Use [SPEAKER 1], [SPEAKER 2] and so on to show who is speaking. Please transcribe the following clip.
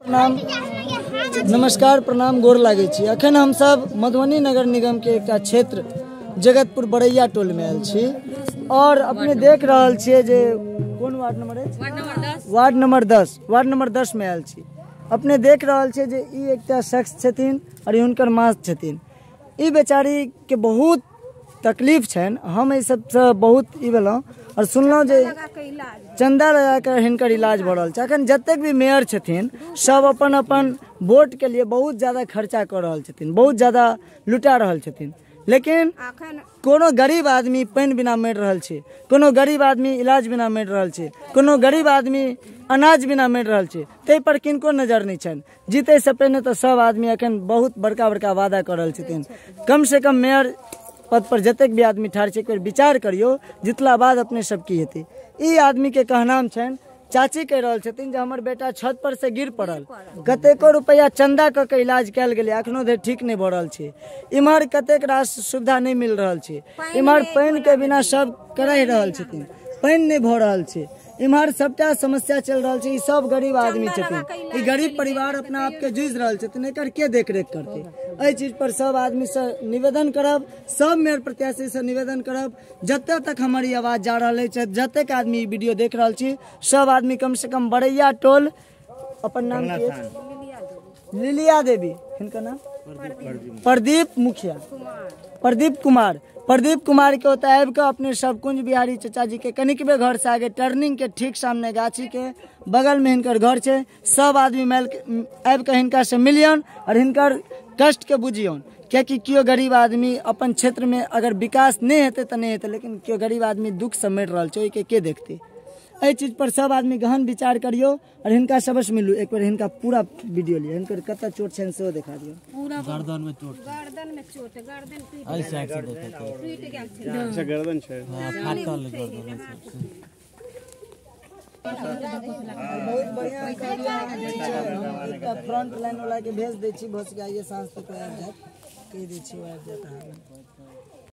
[SPEAKER 1] प्रणाम, नमस्कार, प्रणाम, गोर लागै छी। अखन हमसब मधुबनी नगर निगम के एकटा क्षेत्र जगतपुर बरैया टोल में आयल छी और अपने देख रहल छियै जे कोन वार्ड नंबर अछि? Ward number 10। वार्ड नंबर 10 में आयल छी। अपने देख रहल छियै जे ई एकटा शख्स छथिन और ई हुनकर माँ छथिन। ई बेचारी के बहुत तकलीफ छनि। हम एहि सबसँ बहुत ई भेलहुँ और सुनलहुँ जे चंदा लगा कऽ हिनकर इलाज भऽ रहल छै। अखन जतेक भी मेयर छथिन सब अपन अपन वोट के लिए बहुत ज़्यादा खर्चा कऽ रहल छथिन, बहुत ज़्यादा लुटा रहल छथिन, लेकिन कोनो गरीब आदमी पानि बिना मरि रहल छै, कोनो गरीब आदमी इलाज बिना मरि रहल छै, कोनो गरीब आदमी अनाज बिना मरि रहल छै, ताहि पर किनको नजर नहि छनि। जीतैसँ पहिने तऽ सब आदमी अखन बहुत बड़का बड़का वादा कऽ रहल छथिन। कम से कम मेयर पद पर जतेक भी आदमी ठाढ़ छै एक बेर विचार करियौ, जितला बाद अपने सब की हेतै। ई आदमी के कहनाम छनि, चाची कहि रहल छथिन जे हमर बेटा छत पर से गिर पड़ल, कतेको रुपैआ चंदा कऽ के इलाज कयल गेलै, अखनो धरि ठीक नहि भऽ रहल छै। इम्हर कतेक रास सुविधा नहि मिल रहल छै, इम्हर पानि के बिना सब कराहि रहल छथिन, पानि नहि भऽ रहल छै, इम्हर सबटा समस्या चलि रहल छै। ई सब गरीब आदमी छथिन, ई गरीब परिवार अपना आप के जूझि रहल छथिन, एकर के देखरेख करतै? एहि चीज पर सब आदमी से निवेदन करब, सब मेयर प्रत्याशी से निवेदन करब, जते तक हमर ई आवाज जा रहल अछि, जतेक आदमी ई वीडियो देख रहल छी, सब आदमी कम से कम बरैया टोल, अपन नाम की अछि? लिलिया देवी, हिनकर नाम प्रदीप मुखिया, प्रदीप कुमार, प्रदीप कुमार के ओतऽ आबि कऽ अपने सब कुंज बिहारी चाचा जी के कनिकबे घर से आगे टर्निंग के ठीक सामने गाछी के बगल में हिनकर घर छै। सब आदमी आबि कऽ हिनका से मिलियन और हिनकर कष्ट के बुझियौन, कियाकि केओ गरीब आदमी अपन क्षेत्र में अगर विकास नहीं हेतै तऽ नहीं हेतै, लेकिन केओ गरीब आदमी दुख से मरि रहल छै, ओहिके के देखतै? एहि चीज पर सब आदमी गहन विचार करियौ और हिनका सबसँ मिलू। एक बेर हिनका पूरा वीडियो लिअ, हिनकर कतऽ चोट छनि सेहो देखा दियौ।
[SPEAKER 2] पूरा गर्दन में चोट,
[SPEAKER 3] गर्दन में चोट, गर्दन टूट गेल छै।
[SPEAKER 4] अच्छा, गर्दन छै,
[SPEAKER 2] फाटल गर्दन।
[SPEAKER 1] बहुत बढ़िया एकटा फ्रंट लाइन वाला के भेज दै छी, भऽ सकै आइए साँझ तक आबि जायत, कहि दै छी आबि जायत अहाँके।